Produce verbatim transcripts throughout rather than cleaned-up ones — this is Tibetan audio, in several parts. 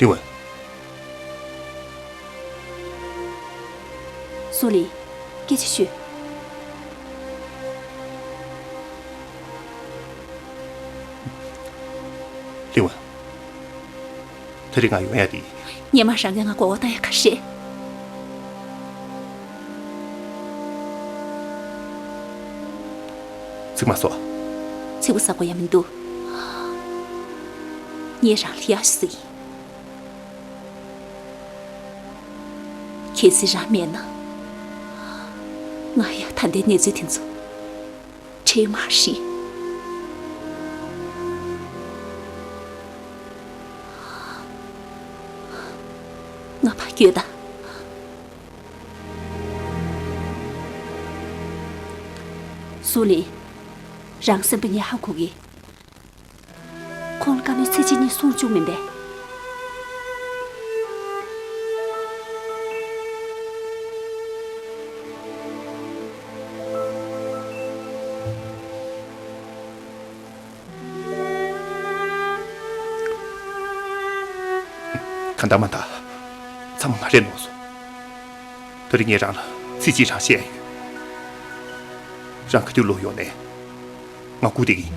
ལི་ཝན། སུ་ལི། སྐད་ཆ་ཤོད། ལི་ཝན། ད་རེས་ང་ཡོང་ཡ་དེ། སྔོན་མ་རང་གིས་ང་མགོ་སྐོར་བཏང་ཡ་ག་རེ་རེད། ཚིག་མ་ཟ། ཚིག་པ་ཟ་དགོས་ཡ་མི་འདུག་ངས་རང་ལ་ཡག་ཤོས་ཟེར་གྱི་ཡིན། གལ་སྲིད་རང་མེད་ན། ང་ཡང་ད་ལྟའི་གནས་ཚུལ་དེ་ཚོ་འཕྲད་མ་རེད། ང་ཕར་བསྐྱོད་དང་། སུ་ལི། རང་སེམས་པ་ངས་ཧ་གོ་གི། ཁོང་ལ་བཀའ་མོལ་ཚིག་གཅིག་གཉིས་གསུང་བཅུག་མིན་པས། གང་ལྟར་མ་ལྟར། ཚང་མ་ང་རས་ནོར་སོང་། ད་རེས་ངས་རང་ལ་ཚིག་གཅིག་རང་བཤད་ཡ་ཡོད། རང་ག་དུས་ལོག་ཡོང་ནའི། ང་སྒུག་བསྡད་ཀྱི་ཡིན།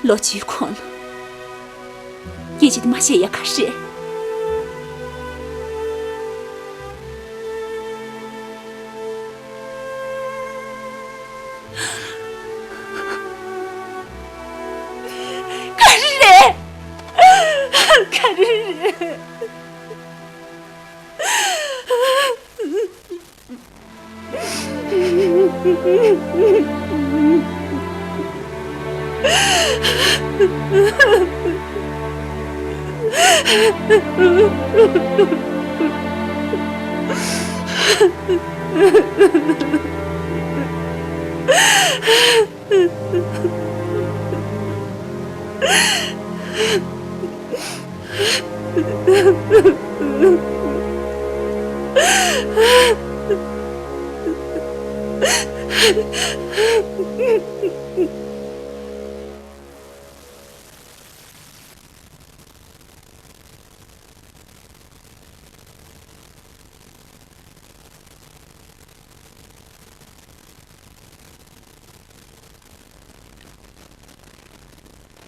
ལོ་བཅུའི་གོང་ལ། སྐད་ཆ་དེ་མ་བཤད་ཡ་ག་རེ་རེད། ག་རེ་རེད། ག་རེ་རེད།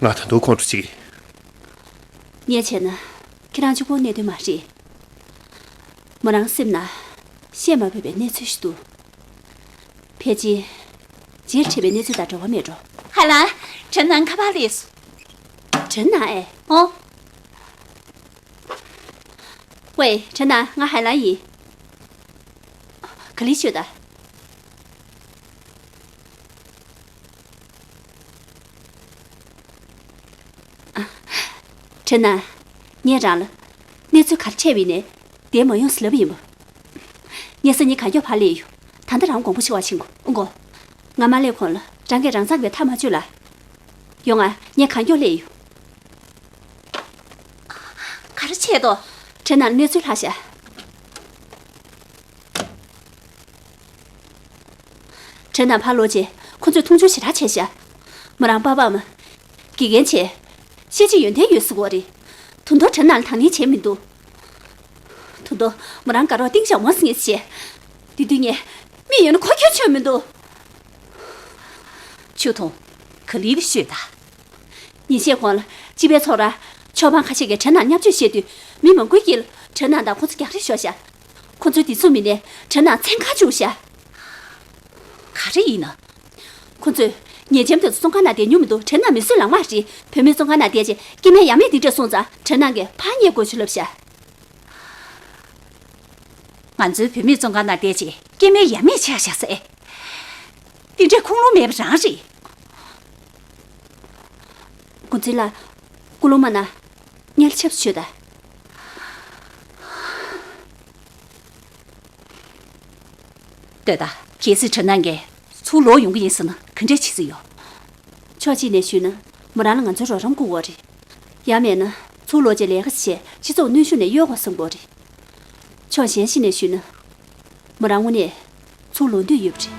ང་ད་དུང་ཁོང་ཁྲོ་བྱེད་ཀྱི། ངས་བྱས་ན་ཁྱེད་རང་གཅིག་པོ་གནས་དོན་མ་རེད། མོ་རང་སེམས་ན་བཤད་མ་ཕོད་པའི་གནས་ཚུལ་ཞིག་འདུག་ཕལ་ཆེར་རྗེས་འཕྲད་པའི་གནས་ཚུལ་དང་འབྲེལ་བ་མེད་འགྲོ། ཧ་ལམ། དྲན་ནང་ཁ་པར་སླེབས་སོང་། དྲན་ནང་ཨེ། ཨོ། ཝེ། དྲན་ནང་། ང་ཧའེ་ལན་ཡིན། ག་ལེར་ཤོད་དང་། དྲན་ནང་། ངས་རང་ལ་གནས་ཚུལ་ག་རེ་འཕྲད་པ་ཡིན་ནའི་འདིར་མ་ཡོང་ཟེར་ལབ་པ་ཡིན་པ། ངས་སང་ཉིན་གང་མགྱོགས་ཕར་སླེབས་ཡོང་། ད་ལྟ་རང་དགོངས་པ་ཞུ་བར་ཕྱིན་གོ། ཨང་གོ། ང་མ་སླེབས་གོང་ལ་རང་གིས་རང་ཚང་བའི་ཐག་མ་ཆོད་ལ། ཡོང་ང་། ངས་གང་མགྱོགས་སླེབས་ཡོང་། ག་རེ་བྱས་འདུག་དྲན་ནང་གནས་ཚུལ་ལྷག་ཤག་དྲན་ནང་ཕར་ལོག་རྗེས་ཁོ་ཚོས་མཐོང་ཆུང་ཞེ་དྲག་བྱས་ཤག་མོ་རང་པ་ཕ་མ། དགེ་རྒན་བྱས། ཤེས་བྱ་ཡོན་ཏན་ཡོད་ཟེར་གོ་རེད། ད་དུང་དྲན་ནང་ལ་དང་ལེན་བྱས་མི་འདུག་ད་དུང་མོ་རང་དགའ་རོགས་ཏིང་ཞའོ་མོ་ཟེར་མཁན་ཞིག་བྱས། དེ་དུས་ངས་མིག་ཡོད་ན་ཁོ་ཁྱོད་ཆོད་མི་འདུག་ཆུ་འཐུང་། ག་ལེར་ཤོད་དང་། ཉིན་ཤས་གོང་ལ་སྤྱི་པའི་ཚོགས་ར། ཆོས་འབངས་ཁ་ཤས་ཀྱིས་དྲན་ནང་བརྙས་བཅོས་བྱས་དུས། མི་མང་པོའི་དཀྱིལ་ལ་དྲན་ནང་དང་ཁོ་ཚོ་རྒྱག་རེས་ཤོར་ཤག་ཁོ་ཚོའི་བདེ་སྲུང་མི་སྣས་དྲན་ནང་མཚན་གང་བཅུག་ཤག་ག་རེ་ཡིན་ན། ཁོ་ཚོས་ཉེས་ཅན་དེ་ཚོ་བཙོན་ཁང་ནང་བསྡད་མྱོང་མི་འདུག་དྲན་ནང་མི་གསོད་ལག་དམར་རེད། བུད་མེད་བཙོན་ཁང་ནང་བསྡད་རྗེས་སྐྱེ་དམན་ཡ་མེད་དེ་འདྲས་སོང་ཙང་དྲན་ནང་གིས་ཕར་རྙེད་དགོས་ཚུལ་ལབ་ཤག་ང་ཚོའི་བུད་མེད་བཙོན་ཁང་ནང་བསྡད་རྗེས་སྐྱེ་དམན་ཡ་མེད་ཆགས་ཤག་ཟེར། དེ་འདྲའི་ཁུངས་ལུང་མེད་པ་རང་རེད། འགོ་འཛིན་ལགས། སྐུ་ལུང་མ་གནང་། ངའི་ཆབ་སྲིད་ཆོས་དང་། ལྟོས་དང་། གལ་སྲིད་དྲན་ནང་གིས་ཚུར་ལོག་ཡོང་གི་ཡིན་ཟེར་ན་ག་འདྲས་བྱེད་རྩིས་ཡོད། ཕྱོགས་གཅིག་ནས་ཞུས་ན་མོ་རང་ལ་ང་ཚོའི་རོགས་རམ་དགོས་ཀྱི་ཡོད་རེད། ཡང་མེད་ན་ ཚུར་ལོག་རྗེས་ལས་ཀ་བྱས་སྤྱི་ཚོགས་གནོན་ཤུགས་ནས་གཡོལ་དགོས་བསམ་གྱི་ཡོད་རེད། ཕྱོགས་གཞན་ཞིག་ནས་ཞུས་ན། མོ་རང་དངོས་གནས་ཚུར་ལོག་འདོད་ཡོད་པ་རེད།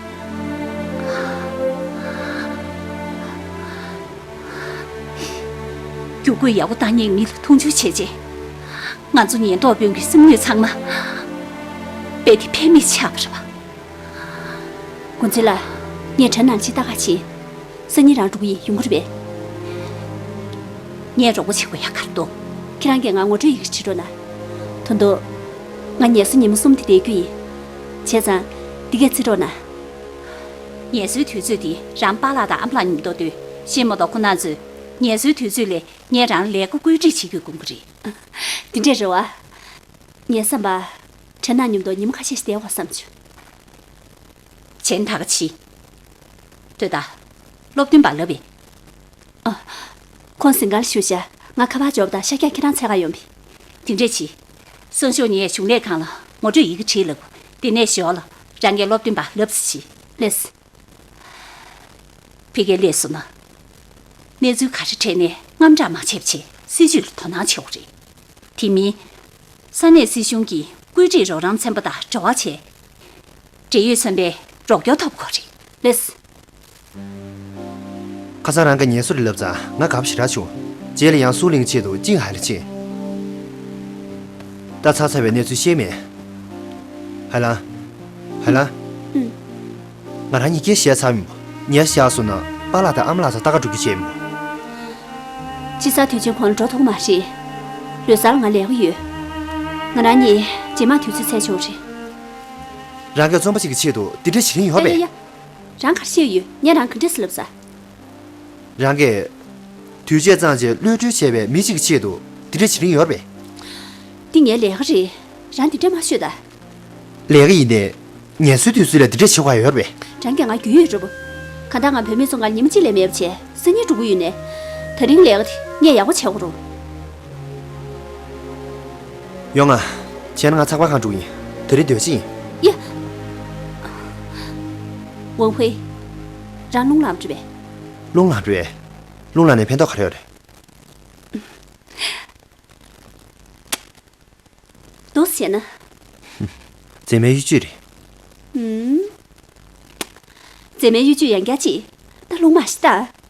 རྒྱུ་རྒོད་ཡག་པོ་བཏང་མཁན་མི་ལ་མཐོང་ཆུང་བྱས་རྗེས། ང་ཚོ་ཉེན་རྟོག་དཔོན་གྱི་སེམས་ནུས་ཚང་མ་རྦད་དེ་ཕན་མེད་ཆགས་པ་རེད་པ། དགོན་ཆེན་ལགས། ངས་གྲྭ་ནང་ཕྱི་ལྟ་ག་ཕྱིན། སང་ཉིན་རང་འགྲོ་གི་ཡིན། ཡོང་གི་རེད་པས། ངས་རོགས་པ་བྱེད་དགོས་ཡག་ག་རེ་འདུག་ཁྱེད་རང་གིས་ང་ངོ་སྤྲོད་ཡི་གེ་བྲིས་རོགས་གནང་། ད་དུང་། ང་ངལ་གསོ་ཉིན་མོ་གསུམ་དེ་བསྡད་རྒྱུ་ཡིན། བྱས་ཙང་། འདི་གས་བརྩི་རོགས་གནང་། ངལ་གསོའི་དུས་ཚོད་འདི་རང་པཱ་ལགས་དང་ཨ་མ་ལགས་མཉམ་དུ་སྡོད། ཤེས་མ་གཏོགས་ཁོ་རང་ཚོས་ངལ་གསོའི་དུས་ཚོད་ལས་ངས་རང་ལས་ཀ་བཀོད་སྒྲིག་བྱེད་རྒྱུའི་དགོངས་ཀྱི་རེད། འདི་འདྲས་རེད་པ། ངའི་བསམ་པར། གྲྭ་ནང་མཉམ་དུ་ཉི་མ་ཁ་ཤས་ཤིག་བསྡད་དགོས་བསམ་བྱུང་། གཞན་དག་ག་ཕྱིན། ལྟོས་དང་། སློབ་སྟོན་པ་ལབ་པས། ཨ། ཁོང་ཟིན་གར་བཞུགས་ཤག་ང་ཁ་པར་འབྱོར་བ་དང་ཤར་རྒྱག་ཁྱེད་རང་འཚོལ་ག་ཡོང་བས། དེ་འདྲས་བྱེད། སང་ཞོགས་ངས་གཞུང་ལས་ཁང་ལ་ངོ་སྤྲོད་ཡི་གེ་བྲིས་ལབ། དེ་ནས་ཞོར་ལ་རང་གིས་སློབ་སྟོན་པ་ལབ་ཙམ་བྱེད། ལགས་སོ། ཕ་གིར་སླེབས་སོང་ན། གནས་ཚུལ་ག་རེ་འཕྲད་ནའི་དངངས་སྐྲག་མ་བྱེད་པ་བྱས་སྲིད་ཇུས་ལ་དོ་སྣང་བྱེད་དགོས་རེད། དེ་མིན། ས་གནས་སྲིད་གཞུང་གི་བཀོད་སྒྲིག་རོགས་རམ་ཚན་པ་དང་འབྲེལ་བ་བྱས། འབྲེལ་ཡོད་ཚན་པས་རོགས་སྐྱོར་ཐོབ་དགོས་རེད། ལགས་སོ། ཁ་སང་རང་གིས་ངལ་གསོ་རེ་ལབ་ཙང་ང་དགའ་པོ་ཞེ་དྲག་བྱུང་། རྗེས་ལ་ཡང་སུའུ་གླིང་ཆེད་དུ་ཅིང་ཧའེ་ལ་ཕྱིན། ད་ཚར་ཚར་བའི་གནས་ཚུལ་ཤེས་མེད། ཧའེ་ལང་། ཧའེ་ལང་། ཨུམ། ང་རང་གཉིས་སྐད་བཤད་ཚར་མི་འདུག་ཉལ་བཞག་སོང་ན་པཱ་ལགས་དང་ཨ་མ་ལགས་ཚོ་ལྟ་ག་འགྲོ་རྒྱུ་བྱས་མི་འདུག་དཔྱིད་གསར་དུས་ཆེན་གོང་ལ་འགྲོ་ཐུབ་ཀྱི་མ་རེད། ལོ་གསར་ལ་ང་ལས་ཀ་ཡོད། ང་རང་གཉིས་རྗེས་མ་དུས་ཚོད་འཚོལ་ཆོག་རེད། རང་གིས་རྩོམ་པ་ཞིག་གི་ཆེད་དུ་འདི་འདྲ་བྱེད་རིན་ཡོད་པས། ཡ་ཡ་ཡ། རང་ག་རེ་བཤད་ཡོད། ངས་རང་ག་འདྲས་ལབ་ས། རང་གིས། དུས་ཆད་ཙང་རྗེས་གློད་གྲོལ་བྱས་པའི་མི་གཅིག་གི་ཆེད་དུ་འདི་འདྲ་བྱེད་རིན་ཡོད་པས། འདི་ངའི་ལས་ཀ་རེད། རང་འདི་འདྲ་མ་ཤོད་ད། ལས་ཀ་ཡིན་ནའི། ངལ་གསོའི་དུས་ཚོད་ལ་འདི་འདྲ་བྱེད་དགོས་ཡོད་པས། རང་གིས་ང་རྒྱུས་ཡོད་འགྲོ་པོ། གང་ལྟར་ང་བུད་མེད་ཚོ་ང་ཉི་མ་གཅིག་ལས་མེད་པ་བྱས་སང་ཉིན་འགྲོ་གི་ཡོད་ནས། ད་རིང་ལས་ཀ་དེ་ངས་ཡག་པོ་བྱེད་དགོས་རེད། ཡོང་ང་། བྱས་ན་ང་ཚགས་པར་ཁང་འགྲོ་གི་ཡིན། ད་རེས་སྡོད་ཅི་ཡིན། ཡ། ཝང་ཧུའེ། རང་རླུང་ལངས་འགྲོ་པས། རླུང་ལངས་འགྲོ་པས། རླུང་ལངས་ནས་ཕན་ཐོགས་ག་རེ་ཡོད་རེད། འདུག་ཟེར་ན། མཛེས་མའི་གཡུ་བྱུས་རེད། ཨུམ། མཛེས་མའི་གཡུ་བྱུས་ཡང་བསྐྱར་ཅིག་ད་རླུང་མ་ཤི་ད།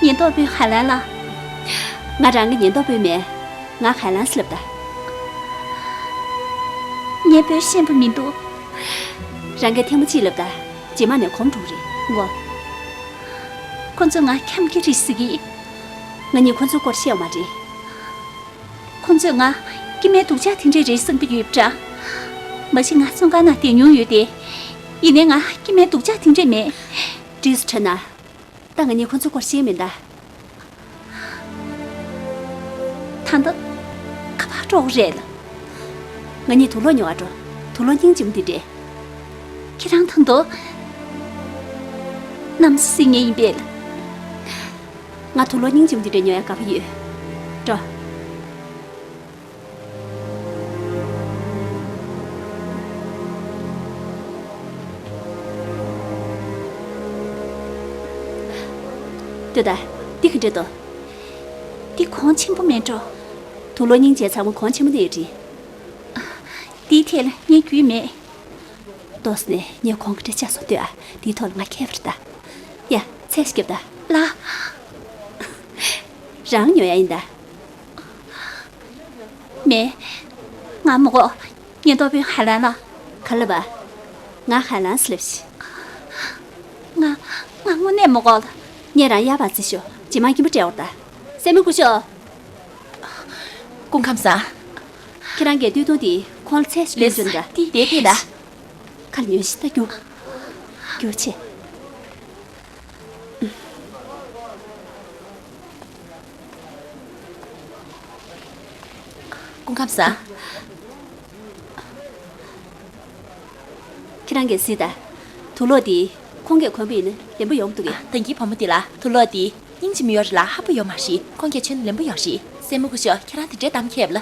ཉེན་རྟོག་པུའུ་ཧའེ་ལན་ལགས། ང་རང་གི་ཉེན་རྟོག་པུའུ་མིན། ང་ཧའེ་ལན་ཟེར་ལབ་ད། ངས་པུའུ་ཤེས་པ་མི་འདུག་རང་གིས་ཐེངས་མ་གཅིག་ལབ་ད། རྗེས་མ་ནས་གོམས་འགྲོ་གི་རེད་གོ། ཁོ་ཚོས་ང་འཁྱམ་གྱི་རེད་ཟེར་གི། ང་གཉིས་ཁོ་ཚོའི་སྐོར་བཤད་ཡོད་མ་རེད། ཁོ་ཚོས་ང་སྐྱེ་དམན་སྡུག་ཅག་དེ་འདྲས་རེད་བསམ་གྱི་ཡོད་པ་འདྲ། མ་གཞི་ང་བཙོན་ཁང་ནང་བསྡད་མྱོང་ཡོད་དེ། ཡིན་ནའི་ང་སྐྱེ་དམན་སྡུག་ཅག་དེ་འདྲས་མེད། འགྲིགས་སོང་ཁྲེན་ན། ད་ང་གཉིས་ཁོ་ཚོའི་སྐོར་བཤད་མིན་ད། ད་ལྟ་ག་པར་འགྲོ་དགོས་རེད་ལ། ང་གཉིས་དུག་ལོག་ཉོ་ག་འགྲོ། དུག་ལོག་སྙིང་རྗེ་མོ་འདི་འདྲས། ཁྱེད་རང་ད་དུང་གནམ་ས་སྲིད་ངེས་ཡིན་པས་ལ། ང་དུག་ལོག་སྙིང་རྗེ་མོ་འདི་འདྲས་ཉོ་ཡ་དགའ་པོ་ཡོད། འགྲོ། ལྟོས་དང་། འདི་ག་འདྲས་འདུག་འདི་གོང་ཆེན་པོ་མེད་འགྲོ། དུག་ལོག་སྙིང་རྗེ་ཚང་མ་གོང་ཆེན་པོ་འདི་ཡོད་རེད། འདིའི་ཐད་ལ་ངས་རྒྱུས་མེད། ཏོག་ཙམ་ནས་ངས་གོང་གི་འདྲ་ཆགས་སོང་། ལྟོས་ཨ། འདིའི་ཐོག་ལ་ང་ཁྱད་པར་ད། ཡ། ཚད་ཞིག་རྒྱབ་ད། ལ། རང་ཉོ་ཡ་ཡིན་ད། མེད། ང་མི་དགོས། ངས་ཏོག་དཔོན་ཧ་ལན་ལ། ག་ལ་བ། ང་ཧ་ལན་སླེབས་ཤིག་ང་། ང་དངོས་གནས་མི་དགོས་ལ། ངས་རང་གཡར་བར་རྩིས་ཤོག་ཇེ་མང་སྐྱིན་པ་སྤྲད་འོར་ད། སྲས་མོ་སྐུ་ཞབས། སྐུ་ཁམས་བཟང་། ཁྱེད་རང་གིས་སྟོད་ཐུང་དེ་ཁོང་ལ་ཚད་ཞིག་ལེན་ཞུ་འདྲ། དེ་དེ་ལ། ཁ་ལ་ཉོན་ཤིག་ད་རྒྱུགས། རྒྱུགས་ཆེ། སྐུ་ཁམས་བཟང་། ཁྱེད་རང་གིས་གཟིགས་དང་། དུག་ལོག་འདི་ཁོང་གིས་གོན་པ་ཡིན་ན་ལེན་པོ་ཡོང་གི་འདུག་གས། ད་གིན་བུ་མོ་འདི་ལ་དུག་ལོག་འདི་སྙིང་རྗེ་མོ་ཡོད་རེད་ལ་ཧ་པོ་ཡོད་མ་རེད། ཁོང་གིས་གྱོན་ན་ལེན་པོ་ཡོད་རེད། སྲས་མོ་སྐུ་ཞབས། ཁྱེད་རང་དེ་འདྲའི་གཏམ་མཁས་པ་ལ།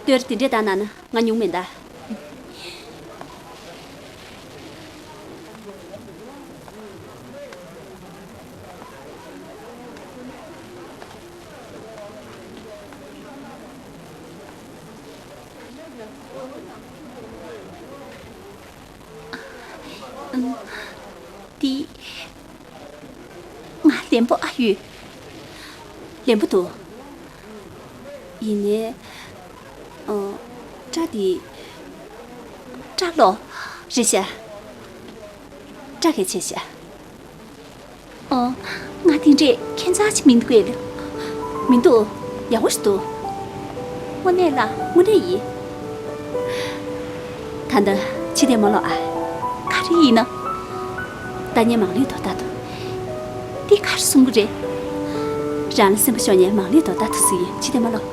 ལྟོས། དེ་འདྲའི་གཏམ་གནང་ན་ང་ཉུང་མིན་ད། འདི། ང་ལེན་པོ་ཨ་ཡོད། ལེན་པོ་འདུག་ཡིན་ནའི། ཨ། སྐྲ་འདི། སྐྲ་ལོ། རེད་ཤག་སྐྲ་གལ་ཆེ་ཤག་ཨོ། ང་དེ་འདྲས་ཁྱད་མཚར་ཅིག་མི་འདུག་གས། མི་འདུག་ཡག་པོ་ཞིག་འདུག་དངོས་གནས་ལ། དངོས་གནས་ཡིན། ད་ལྟ་ཕྱི་བལྟས་མ་ལོག་ཨ། ག་རེ་ཡིན་ན། ད་ངས་མང་ལོས་དོ་ལྟ་འདུག་འདི་ག་རེ་གསུང་གི་རེད། རང་ལ་སེམས་པ་ཤོར་ནས་མང་ལོས་དོ་ལྟ་འདུག་ཟེར་གི་ཡོད། ཕྱི་བལྟས་མ་ལོག་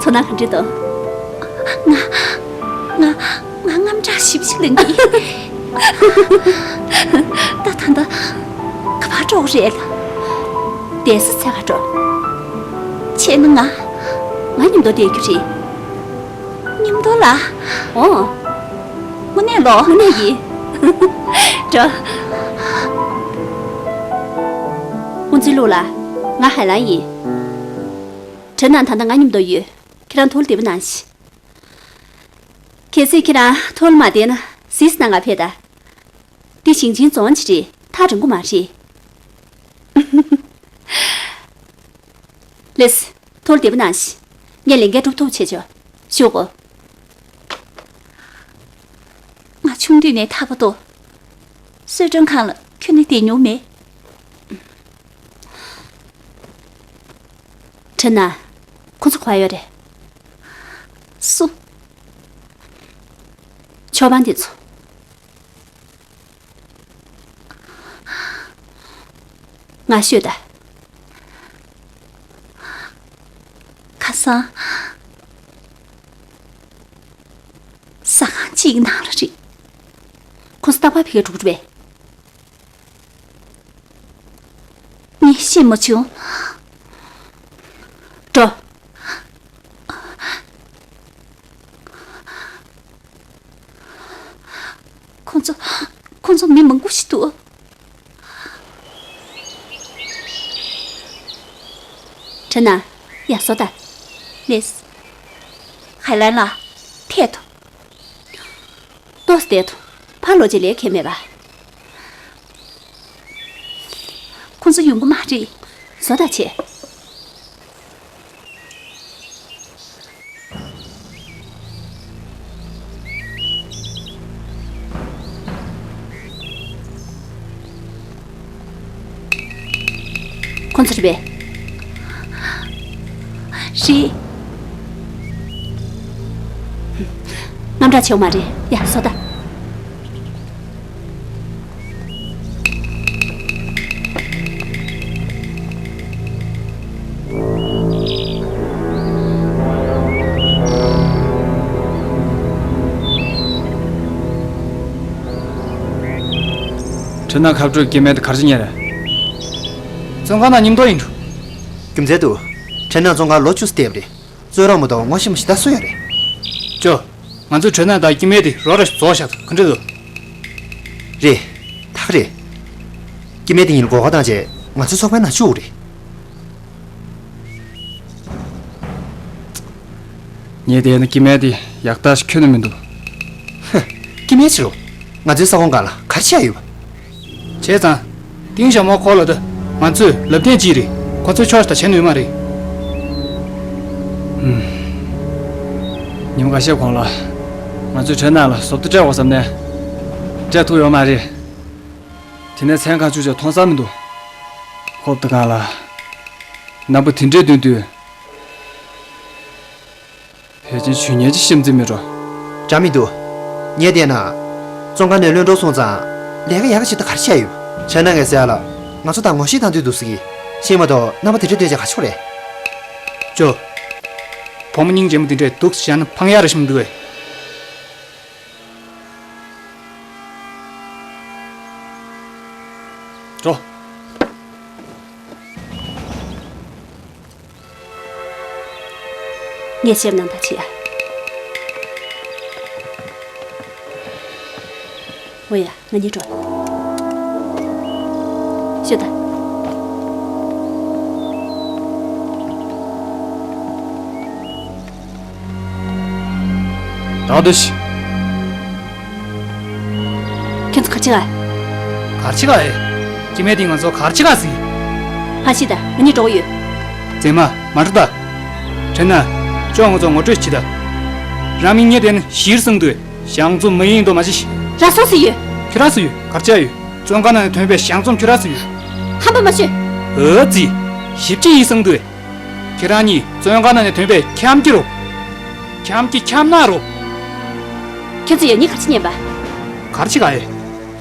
ཚོར་སྣང་ག་འདྲ་འདུག་ང་། ང་། ང་དངངས་སྐྲག་ཞེ་པོ་ཅིག་ལངས་ཀྱི། ད་ད་ལྟ་ག་པར་འགྲོ་དགོས་རེད་ལ། བསྡད་ས་འཚོལ་ག་འགྲོ། བྱས་ན་ང་། ང་མཉམ་དུ་བསྡད་རྒྱུ་རེད། མཉམ་དུ་ལ། ཨོ། དངོས་གནས་ལོ། དངོས་གནས་ཡིན། འགྲོ། ཧུན་ཙི་ལུ་ལ། ང་ཧའེ་ལན་ཡིན། ཁྲེན་ནན་ད་ལྟ་ང་མཉམ་དུ་ཡོད། ཁྱེད་རང་ཐུགས་བདེ་པོ་གནང་ཞིག་གལ་སྲིད་ཁྱེད་རང་ཐུགས་མ་བདེ་ན་གཟིགས་གནང་ག་ཕེབས་དང་། འདི་ཞིང་ཆེན་རྫོང་ཅིག་རེད། ཐག་རིང་པོ་མ་རེད། ལེས། ཐུགས་བདེ་པོ་གནང་ཞིག་ངས་ལས་འགན་སྒྲུབ་ཐུབ་བྱེད་ཆོག་ཞུ་གོ། ང་ཆུང་དུས་ནས་ཐར་པ་དང་། གསོལ་མགྲོན་ཁང་ལ་ཁྱོན་ནས་བསྡད་མྱོང་མེད། ཁྲེན་ན། ཁོ་ཚོ་ག་པར་ཡོད་རེད། སུ། ཆོས་པ་འདི་ཚོ། ང་ཤོད་དང་། ཁ་སང་། ཟ་ཁང་གཅིག་གི་ནང་ལ་རེད། ཁོ་ཚོ་རྟག་པར་ཕ་གིར་འགྲོ་གི་རེད་པས། ངས་ཤེས་མ་བྱུང་། འགྲོ། ཁོ་ཚོ། ཁོ་ཚོ་མི་མང་པོ་ཞིག་འདུག་ཁྲེན་ན། ཡར་བཟོ་དང་། ལེས། ཧའེ་ལན་ལ། ཕེབས་དང་། ཏོག་ཙམ་བསྡད་དང་། ཕར་ལོག་རྗེས་ལས་ཁེལ་མེད་པ། ཁོ་ཚོ་ཡོང་གི་མ་རེད། བཟོ་དང་བྱེད། ཁོང་ཚོ་རེད་པས། རེད། དངངས་སྐྲག་བྱེད་དགོས་མ་རེད། ཡ་བཟོ་ད། ཁྲེན་ནང་ཁ་སྤྲོད་སྐྱེ་དམན་དེ་ག་རེ་བྱེད་མཁན་རེད། བཙོན་ཁང་ནང་མཉམ་དུ་ཡིན་འགྲོ། རྒྱུ་མཚན་འདུག་ཁྲེན་ནང་བཙོན་ཁང་ལོ་བཅུ་བསྡད་པ་རེད། བཙོན་ར་མ་གཏོགས་ངོ་ཤེས་པ་ཞེ་དྲག་སུ་ཡོད་རེད། ཅོ། ང་ཚོས་ཁྲེན་ནང་དང་སྐྱེ་དམན་དེ་རོགས་ར་ཞིག་རྫོགས་བཞག་ཐུབ་ག་འདྲ་འདུག་རེད། ད་ག་རེད། སྐྱེ་དམན་དེ་གཉིས་ལ་མགོ་སྐོར་བཏང་རྗེས་ང་ཚོའི་ཚོགས་པའི་ནང་བཅུག་རེད། ངས་བལྟས་ན་སྐྱེ་དམན་དེ་ཡག་རྟགས་ཤིག་ཁྱོན་ནས་མི་འདུག་ཧ། སྐྱེ་དམན་ཕྱིར་རོ། ང་ཚོའི་ས་ཁོངས་སྒང་ལ་ག་རེ་བྱས་ཡོད་པ། བྱས་ཙང་། ཏིང་ཞྭ་མོ་ཁོ་ལ་ད་ང་ཚོས་ལབ་ཐེངས་གཅིག་རེད། ཁོ་ཚོས་ཆོག་ཤེས་ད་བྱེད་ནུས་མ་རེད། ཨུམ། ཉིན་མོ་འགའ་ཤས་གོང་ལ། ང་ཚོས་ཁྲེན་ནང་ལ་བཟོ་ལྟ་སྤྲད་དགོས་བསམ་ནས། སྤྲད་ཐུབ་ཡོད་མ་རེད། དེ་ནས་མཚན་གང་བཅུག་བྱས་མཐོང་ས་མི་འདུག་ཁོ་ད་གང་ལ། རྣམ་པ་དེ་འདྲས་སྟོན་དུས། ཕལ་ཆེར་ཇུས་ཉེས་ཅིག་ཤེས་རྩིས་མེད་འགྲོ། འདྲ་མི་འདུག་ངས་བལྟས་ན། བཙོན་ཁང་ནས་ལོན་འགྲོ་སོང་ཙང་། ལས་ཀ་ཡག་ག་ཞིག་ད་ག་རེ་བྱས་ཡོད། བྱས་ན་ངས་ཟེར་ཡ་ལ། ང་ཚོ་དང་ངོ་ཤེས་དང་དུས་འདུག་ཟེར་གི། ཤེས་མ་གཏོགས་རྣམ་པ་དེ་འདྲ་སྟོན་བྱས་ག་རེ་བྱེད་དགོས་རེད། ཅོ། བུ་མོ་སྙིང་རྗེ་མོ་དེ་འདྲས་འདུག་ཟེར་བྱས་ན་འཕང་ཡག་རེ་ཞིག་མི་འདུག་གས། འགྲོ། ངས་ཞིབ་གནང་ཐག་ཆོད་ཡ། འོ་ཡ། ང་གཉིས་འགྲོ། ཤོད་ད། ད་འདི་ཤི། ཁྱོད་ཚོ་ག་རེ་བྱེད་ག། ག་རེ་བྱེད་ག་ཨེ། སྐྱེ་དམན་དེ་ང་ཚོ་ག་རེ་བྱེད་ག་ཟིག་མ་ཤི་ད། ང་གཉིས་འགྲོ་གི་ཡོད། མཛེས་མ། མ་འགྲོ་ད། དྲན་ན། ཅོ་ང་ཚོ་ངོ་སྤྲོད་བྱེད་ད། རང་མིང་ངས་དེ་ནི་ཞིར་གསུངས་འདུག་ཞང་ཙུང་མི་ཡིན་འདུག་མ་གཞི། རང་སུ་ཡོད། ཁྱོད་རང་སུ་ཡོད། ག་རེ་བྱེད་ཡོད། བཙོན་ཁང་ནང་ནས་ཐོན་པའི་ཞང་ཙུང་ཁྱོད་རང་སུ་ཡོད། ཧམ་པ་མ་བཤད། འོ་ཙི། ཞིབ་ཅིག་ཡིན་གསུངས་འདུག་ཁྱེད་རང་གཉིས་བཙོན་ཁང་ནང་ནས་ཐོན་པའི་ཁྱམས་སྐྱིད་རོ། ཁྱམས་སྐྱིད་ཁྱམས་ནག་རོ། ཁྱེད་ཚོ་ཡང་སྙིང་ག་རེ་བྱེད་ཉན་པ། ག་རེ་བྱེད་ག་ཨེ།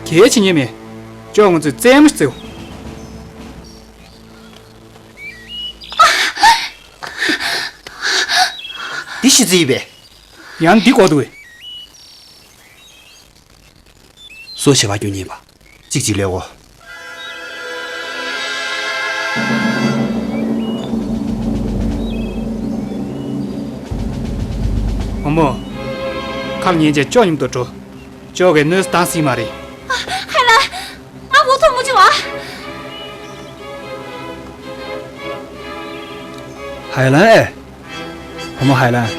གལ་བྱེད་ཉན་མེད། ཅོ་ང་ཚོས་རྩེད་མོ་རྩེའོ། འདི་ཤི་རྩི་ཡིན་པས། ཡང་འདི་གོ་འདུག་བས། སོ་བྱེད་པ་རྒྱུ་ཉེས་པ། གཅིག་གཅིག་ལས་འོ། བུ་མོ། ཁམས་ཉིན་བྱེད་ཅོ་མཉམ་དུ་འགྲོ། ཅོ་གའི་གནོད་སྟངས་སྲིད་མ་རེད། ཧའི་ལན། ང་འོ་ཐོག་མ་བྱུང་བ། ཧའི་ལན་ཨེ། བུ་མོ་ཧའི་ལན།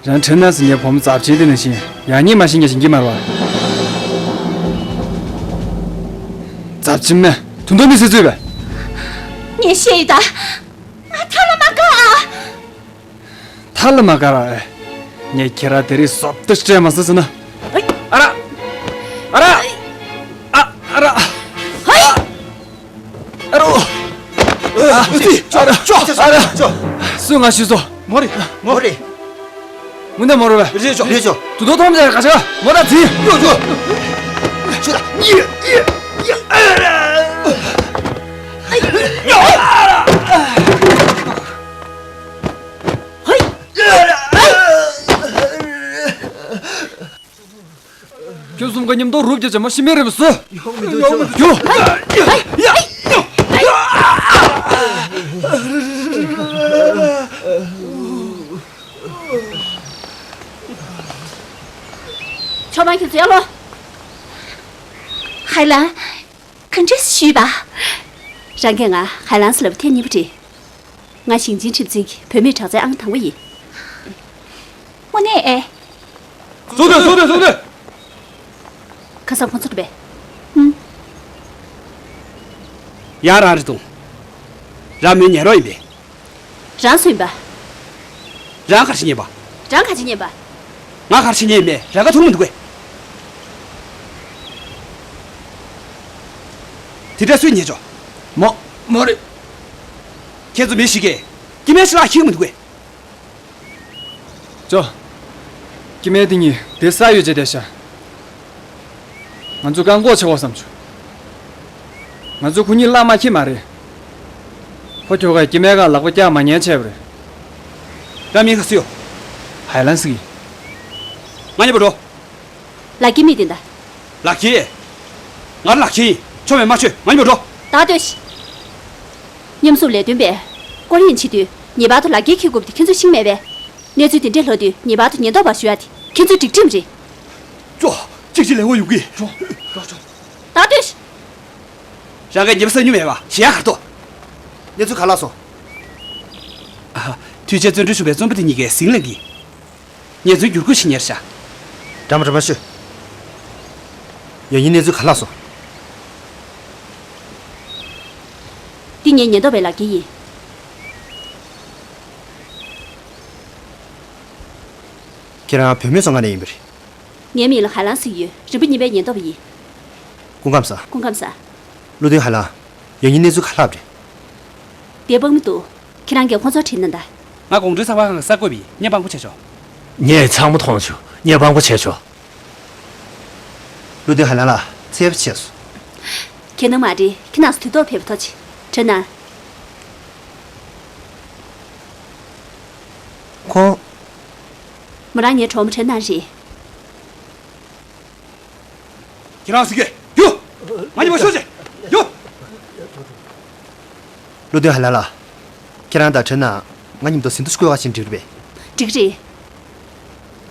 རང་ཁྲིམས་ནང་ཟིན་ཉེ་བུ་མོ་ཛབ་ཆེན་དེ་ནང་བཞིན་ཡག་ཉེས་མ་ཤེས་ཉེ་བཞིན་གྱི་མ་རེད་བ། ཛབ་ཆེན་མེ་དུ་མདོ་མི་སེ་ཚུད་པས། ངས་བཤད་ཡོད་ད། ང་ཐར་ལ་མ་དགའ་ཨ། ཐར་ལ་མ་དགའ་ར་ཨེ། ངས་ཁྱེད་རང་དེ་རིང་བཟོ་ལྟ་སྤྲད་མ་ཟེར་ཟེར་ན། ཨ་ར། ཨ་ར། ཨ་ཨ་ར། ཨ་རོ། ཨ་ཙི། ཨ་ར། ཅོ། ཨ་ར། ཅོ། སུ་ང་ཤི་སོ། མོ་རེད། མོ་རེད། མུ་ནེ་མོ་རོ་བས། རེད་ཅོ། རེད་ཅོ། དུ་དོ་ཐོམ་ཟེར་ག་ཆ་མོ་ད་ཙི། ཡོ་ཅོ། ཅོ་ད། ཡེ་ཡེ་ཡེ། ཨ་ར། ཨ་ར། ཧོ། ཨ་ར། ཁྱོད་གསུམ་ཀ་མཉམ་དུ་རུབ་རྒྱག་བྱས་མ་ཤི་མེད་རེད་པས་སུ། ཡོང་མི་འདུག་ཡོང་མི་འདུག་ཡོ། ཆོ་མ་ཁྱོད་ཚོ་ཡར་ལོངས། ཧའི་ལན། ག་འདྲས་ཞུས་པ། རང་གིས་ང་ཧའི་ལན་ཟེར་ལབ་ཐེངས་གཉིས་པ་རེད། ང་ཞིང་ཆེན་ཁྲིམས་འཛིན་གྱི་བུད་མེད་དྲག་རྩལ་ཨང་དང་པོ་ཡིན། དངོས་གནས་ཨེ། བཟོ་དོན་བཟོ་དོན་བཟོ་དོན། ཁ་སང་ཁོང་ཚོ་རེད་པས། ཨུམ། ཡང་རང་རེད་དང་། རང་མོའི་ཉལ་རོགས་ཡིན་པས། རང་སུ་ཡིན་པ། རང་ག་རེ་བྱེད་ཉན་པ། རང་ག་རེ་བྱེད་ཉན་པ། ང་ག་རེ་བྱེད་ཉན་ཡིན་མེད་རང་ག་ཐུག་མི་འདུག་གས། དེ་འདྲ་སུས་ཉན་ཆོག་མོ། མོ་རེད། ཁྱེད་ཚོ་མི་ཞིག་གིས་སྐྱེ་དམན་ཞིག་ལ་ཁྱེར་གི་མི་འདུག་གས། ཅོ། སྐྱེ་དམན་དེ་གཉིས་དེ་ས་ཡོད་ཅེས་བསྡད་ཤག་ང་ཚོ་བཀག་འགོག་བྱེད་དགོས་བསམ་བྱུང་། ང་ཚོ་ཁོ་གཉིས་གླགས་མ་ཁེལ་མ་རེད། ཁོ་ཁྱོ་གས་སྐྱེ་དམན་ག་ལག་པ་བཀྱག་མ་ཉན་བྱས་པ་རེད། ད་མི་ག་སུ་ཡོད། ཧའེ་ལན་སི་གི། ང་གཉིས་པོ་འགྲོ། ལག་ཁྱེར་མི་དེ་འདྲ། ལག་ཁྱེར། ང་ལག་ཁྱེར་ཡིན། ཆོ་མེད་མ་ཆོས་ང་གཉིས་པོ་འགྲོ། ད་ལྟོས་ཤིག་མཉམ་ཟུང་ལས་དོན་པས་སྐོར་གཡེང་བྱེད་དུས་ངེས་པར་དུ་ལག་འཁྱེར་འཁྱེར་དགོས་པ་དེ་ཁྱེད་ཚོས་ཤེས་མེད་པས། གནས་ཚུལ་དེ་འདྲ་ལྷོད་དུས་ངེས་པར་དུ་ཉེན་རྟོག་པར་ཞུ་ཡ་དེ་ཁྱེད་ཚོའི་སྒྲིག་ཁྲིམས་རེད། ཅོ། གཅིག་གཅིག་ལས་འོ་ཡོང་གི། ཅོ། ཅོ། ཅོ། ད་ལྟོས་ཤིག་རང་གིས་ཉེས་པ་བསགས་མྱོང་མེད་པ་ཞེ་ཡག་གར་ཐོག་གནས་ཚུལ་ག་ལ་སོང་། ཨ། འཐུས་ཆེ་བཙོན་གྲོལ་བྱུང་བའི་བཙོན་པ་དེ་གཉིས་ཀས་ཟིང་ལངས་ཀྱིས། ཉེས་ཚུལ་བསྒྱུར་བཀོད་བྱེད་མཁན་རེད་ཤག་འདྲ་མ་འདྲ་མ་ཤོད། ཡང་སྙིང་གནས་ཚུལ་ག་ལ་སོང་། འདི་ངའི་ཉེན་རྟོག་པའི་ལག་འཁྱེར་ཡིན། ཁྱེད་རང་བུད་མེད་བཙོན་ཁང་ནས་ཡིན་པ་རེད། ངའི་མིང་ལ་ཧའེ་ལན་ཟེར་གྱི་ཡོད། རིམ་པ་གཉིས་པའི་ཉེན་རྟོག་པ་ཡིན། སྐུ་ཁམས་བཟང་། སྐུ་ཁམས་བཟང་། བློ་མཐུན་ཧའེ་ལན། ཡང་སྙིང་གནས་ཚུལ་ག་ལ་སོང་། དེ་དཔང་མི་འདུག་ཁྱེད་རང་གིས་ཁོང་ཚོར་དྲིས་ན་ད། ང་གུང་ཁྲན་ཚགས་པར་ཁང་གི་གསར་འགོད་པ་ཡིན། ངས་དཔང་པོ་བྱས་ཆོག་ངས་ཚང་མ་མཐོང་བྱུང་། ངས་དཔང་པོ་བྱས་ཆོག་བློ་མཐུན་ཧའེ་ལན་ལགས་ཚད་པ་ཆེ་སོང་། ཁྱེད་རྣམས་མ་རེད། ཁྱེད་རྣམས་སུ་དུས་ཐོག་ཕེབས་པ་ཐོག་ཆེ། དྲན་ན། ཁོང་། མོ་རང་ངའི་གྲོགས་མོ་དྲན་ན་རེད། ཁྱེད་རང་ཟིག་གེ་རྒྱུགས། ང་གཉིས་པོ་ཤོག་ཅིག་རྒྱུགས། བློ་མཐུན་ཧའེ་ལན་ལགས། ཁྱེད་རང་དང་དྲན་ན་ང་མཉམ་དུ་ཟིན་ཐོ་ཞིག་བཀོད་ག་ཕྱིན་འགྲིག་རེད་པས། འགྲིག་རེད།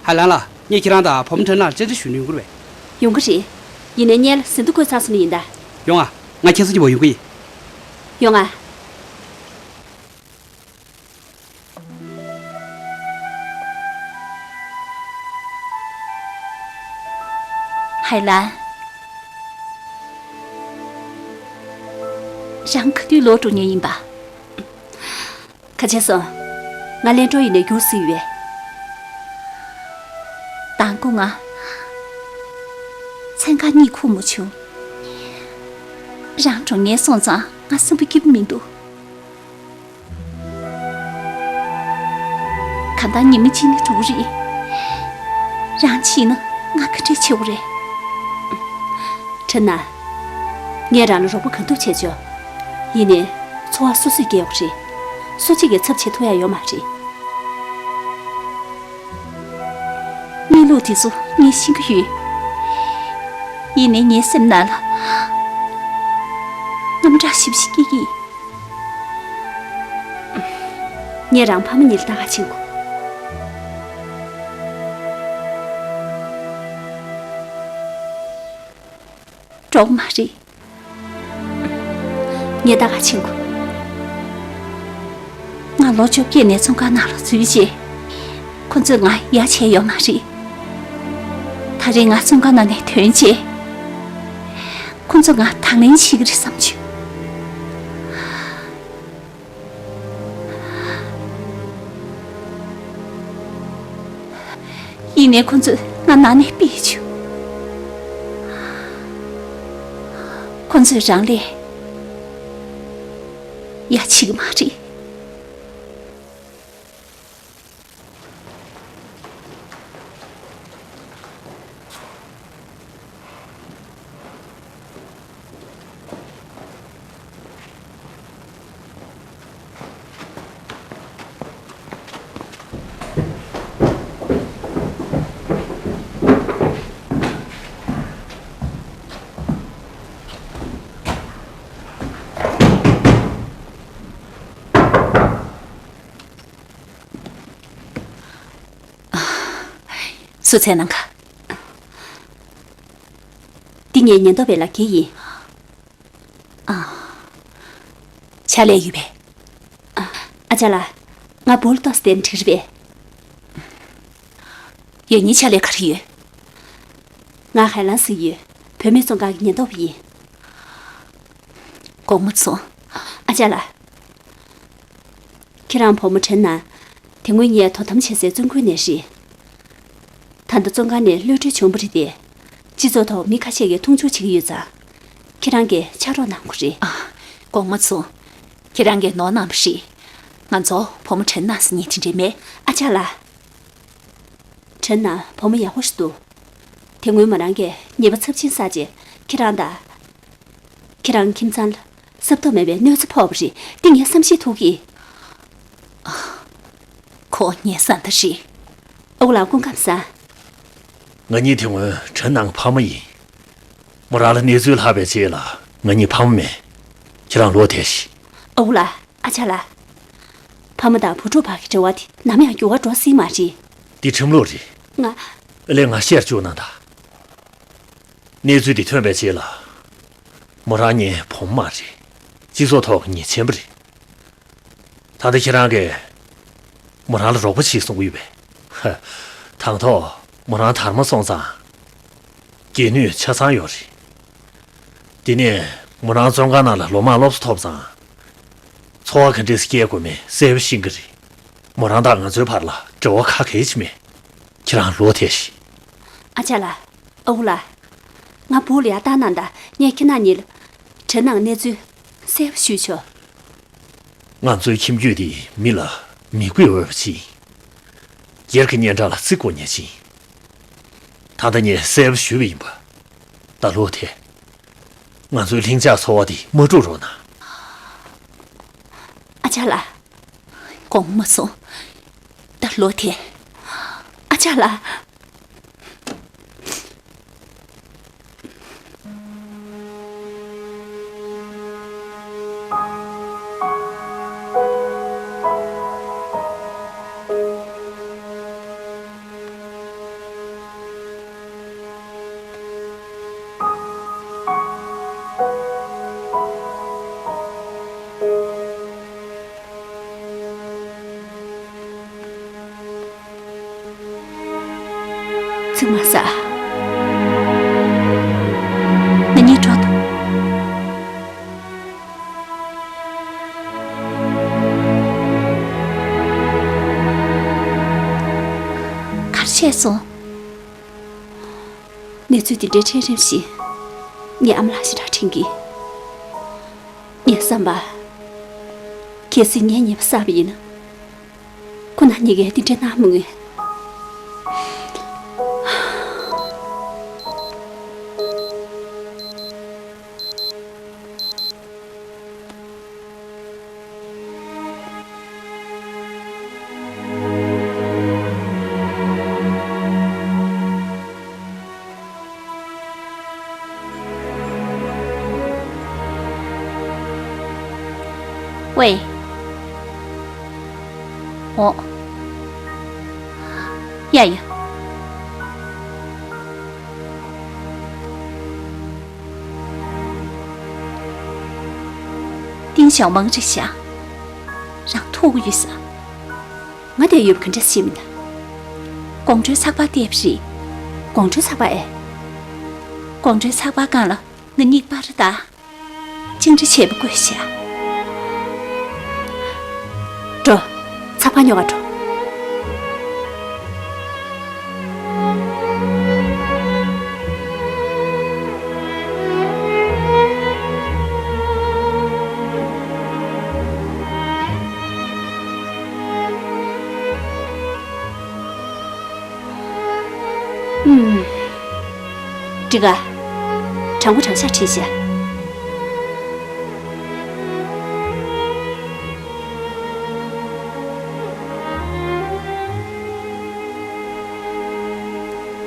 ཧའེ་ལན་ལགས། ངས་ཁྱེད་རང་དང་བུ་མོ་དྲན་ནར་བཅར་འདྲི་ཞུ་ནས་ཡོང་གི་རེད་པས། ཡོང་གི་རེད། ཡིན་ནའི་སྔོན་ལ་ཟིན་ཐོ་བཀོད་ཚར་སོང་ནི་ཡིན་ད། ཡོང་ང་། ང་ཁྱེད་ཚོ་གཉིས་པོ་ཡོང་གི་ཡིན། ཡོང་ང་། ཧའེ་ལན། རང་ག་དུས་ལོག་འགྲོ་མཁན་ཡིན་པ། ཁ་ཆེ་སོང་། ང་ལན་ཀྲོའུ་ཡི་ནས་རྒྱུགས་སྲིད་ཡོད། དང་པོ་ང་། ཚན་ཁག་གཉིས་ཁུར་མ་བྱུང་། རང་འགྲོ་ངན་སོང་ཙང་ང་སེམས་པ་སྐྱིད་པོ་མི་འདུག་གང་ལྟར་ཉི་མ་གཅིག་ནི་འགྲོ་གི་རེད། རང་ཕྱིན་ན་ང་ག་འདྲས་བྱེད་དགོས་རེད། དྲན་ན། ངས་རང་ལ་རོགས་པ་གང་ཐུབ་བྱས་ཆོག་ཡིན་ནའི། འཚོ་བ་སོ་སོས་སྐྱེལ་དགོས་རེད། སུ་གཅིག་གིས་ཚབ་བྱེད་ཐུབ་ཡ་ཡོད་མ་རེད། གནས་ལུགས་དེ་ཚོ་ངས་ཤེས་ཀྱི་ཡོད། ཡིན་ནའི་ངའི་སེམས་ནང་ལ་དངངས་སྐྲག་ཞེ་པོ་ཞིག་སྐྱེ་གི། ངས་རང་ཕ་མ་གཉིས་ལ་ལྟ་ག་ཕྱིན་དགོས། གྲོགས་མ་རེད། ངས་ལྟ་ག་ཕྱིན་དགོས། ང་ལོ་བཅོ་བརྒྱད་ནས་བཙོན་ཁང་ནང་ལ་འཛུལ་རྗེས། ཁོ་ཚོས་ང་ཡ་བྱས་ཡོད་མ་རེད། ད་རེས་ང་བཙོན་ཁང་ནང་ནས་ཐོན་རྗེས། ཁོ་ཚོས་ང་དང་ལེན་བྱེད་ཀྱི་རེད་བསམ་བྱུང་། ཡིན་ནའི་ཁོ་ཚོས་ང་ནང་ནས་ཕུད་བྱུང་། ཁོ་ཚོས་རང་ལས་ཡ་བྱེད་ཀྱི་མ་རེད། བསུ་ཚེ་ནང་ག་འདི་ངའི་ཉེན་རྟོག་པའི་ལག་འཁྱེར་ཡིན། ཨ། ཕྱག་ལས་ཡོད་པས། ཨ་ཅག་ལགས། ང་བུ་ལ་ལྟོས་བསྡད་ན་འགྲིག་རེད་པས། ཡང་སྙིང་ཕྱག་ལས་ག་རེ་ཡོད། ང་ཧའེ་ལན་ཟེར་ཡོད། བུད་མེད་བཙོན་ཁང་གི་ཉེན་རྟོག་པ་ཡིན། དགོངས་མ་ཚོམས། ཨ་ཅག་ལགས། ཁྱེད་རང་བུ་མོ་དྲན་ན། དེ་སྔོན་ངས་དོ་དམ་བྱེད་སའི་བཙོན་ཁང་ནས་རེད། ད་ལྟ་བཙོན་ཁང་ནས་གློད་གྲོལ་བྱུང་བ་རེད་དེ། སྤྱི་ཚོགས་ཐོག་མི་ཁ་ཤས་ཀྱིས་མཐོང་ཆུང་བྱེད་ཀྱི་ཡོད་ཙང་། ཁྱེད་རང་གིས་ཕྱག་རོགས་གནང་དགོས་རེད། ཨ། དགོངས་མ་ཚོམས། ཁྱེད་རང་གིས་ནོར་གནང་བ་རེད། ང་ཚོ་བུ་མོ་དྲན་ནང་ཟེར་མཁན་དེ་འདྲ་མེད། ཨ་ཅག་ལགས། དྲན་ནང་བུ་མོ་ཡག་པོ་ཞིག་འདུག་དེ་སྔོན་མོ་རང་གིས་ཉེས་པ་ཚབས་ཆེན་བསགས་རྗེས་ཁྱེད་རང་དང་། ཁྱེད་རང་ཁྱིམ་ཚང་ལ་སྲབ་མདོག་མེད་པའི་གནོད་འཚེ་ཕོག་པ་རེད། འདི་ངས་བསམ་ཤེས་ཐུབ་ཀྱི། ཁོ་ངའི་བཟའ་ཟླ་རེད། ཨ་ཁུ་ལགས་སྐུ་ཁམས་བཟང་། ང་གཉིས་དེ་སྔོན་དྲན་ནང་ཕ་མ་ཡིན། མོ་རང་ལ་གནས་ཚུལ་ལྷག་པའི་རྗེས་ལ་ང་གཉིས་ཕ་མ་མེད། ཁྱེད་རང་ལོག་ཐལ་ཤིག་ཨ་ཁུ་ལགས། ཨ་ཅག་ལགས། ཕ་མ་དང་བུ་ཕྲུག་བར་གྱི་འབྲེལ་བ་དེ་ནམ་ཡང་འགྱུར་བ་འགྲོ་སྲིད་མ་རེད། འདི་ཁྲིམས་ལུགས་རེད། ང་། ཨ་ལས། ང་བཤད་བཅུག་གནང་དང་། གནས་ཚུལ་འདི་ཐོན་པའི་རྗེས་ལ། མོ་རང་ངའི་བུ་མོ་མ་རེད། སྤྱི་ཚོགས་ཐོག་གི་ཉེས་ཅན་པ་རེད། ད་ལྟ་ཁྱེད་རང་གིས་མོ་རང་ལ་རོགས་པ་བྱེད་གསུང་གི་ཡོད་པས། ཧ། དང་ཐོག་མོ་རང་དར་མ་སོང་ཙང་། འགན་ནུས་ཆ་ཚང་ཡོད་རེད། དེ་ནས་མོ་རང་བཙོན་ཁང་ནང་ལ་ལོ་མང་སློབ་གསོ་ཐོབ་ཙང་། འཚོ་བ་ག་འདྲས་སེ་སྐྱེལ་དགོས་མིན་གསལ་པོ་ཤེས་ཀྱི་རེད། མོ་རང་དང་ང་ཚོའི་བར་ལ་འབྲེལ་བ་ག་གེ་ཅིག་མེད། ཁྱེད་རང་ལོག་ཐལ་ཤིག་ཨ་ཅག་ལགས། ཨ་ཁུ་ལགས། ང་སྦུག་ལ་ཡར་བཏང་གནང་དང་། ངས་ཁྱེད་རྣམ་གཉིས་ལ་དྲན་ནང་གནས་ཚུལ་གསལ་པོ་ཞུས་ཆོག་ང་ཚོའི་ཁྱིམ་རྒྱུད་འདི་མི་ལ་མི་གུས་འོས་པ་ཅིག་ཡིན། སྒེར་གྱི་སྙན་གྲགས་ལ་བརྩི་དགོས་མཁན་ཅིག་ཡིན། ད་ལྟ་ངས་གསལ་པོ་ཞུས་པ་ཡིན་པ། ད་ལོག་ཐལ། ང་ཚོའི་ལྷིང་འཇགས་འཚོ་བ་འདི་མ་དཀྲུག་རོགས་གནང་། ཨ་ཅག་ལགས། དགོངས་མ་ཚོམས། ད་ལོག་ཐལ། ཨ་ཅག་ལགས། ཚིག་མ་ཟ། ང་གཉིས་འགྲོ་དང་། ག་རེ་བྱས་སོང་། གནས་ཚུལ་འདི་འདྲའི་འཕྲལ་རིམ་བཞིན་ངའི་ཨ་མ་ལགས་ཞེ་དྲག་དྲན་གྱི། ངས་བསམ་པ། གལ་སྲིད་ངས་ཉེས་པ་བསགས་པ་ཡིན་ན། ཁོ་རང་གཉིས་ཀས་འདི་འདྲ་གནང་མི་ངེས། ཝེ། འོ། ཡ་ཡ། ཏིན་ཞའོ་མང་རེད་ཤག་རང་ཐུག་གི་ཡོད་ས། ང་དེ་ཡོད་ག་འདྲ་ཤེས་མིན་ད། དགོང་དྲོའི་ཚགས་པར་བལྟས་པ་རེད། དགོང་དྲོའི་ཚགས་པར་ཨེ། དགོང་དྲོའི་ཚགས་པར་སྒང་ལ་ང་གཉིས་པར་ད། ཅིང་འདྲི་བྱས་པ་བཀོད་ཤག་འགྲོ། ཚགས་པར་ཉོ་ག་འགྲོ། ཨུམ། འགྲིག་ག་དྲང་པོ་དྲང་བཞག་བྲིས་ཤག་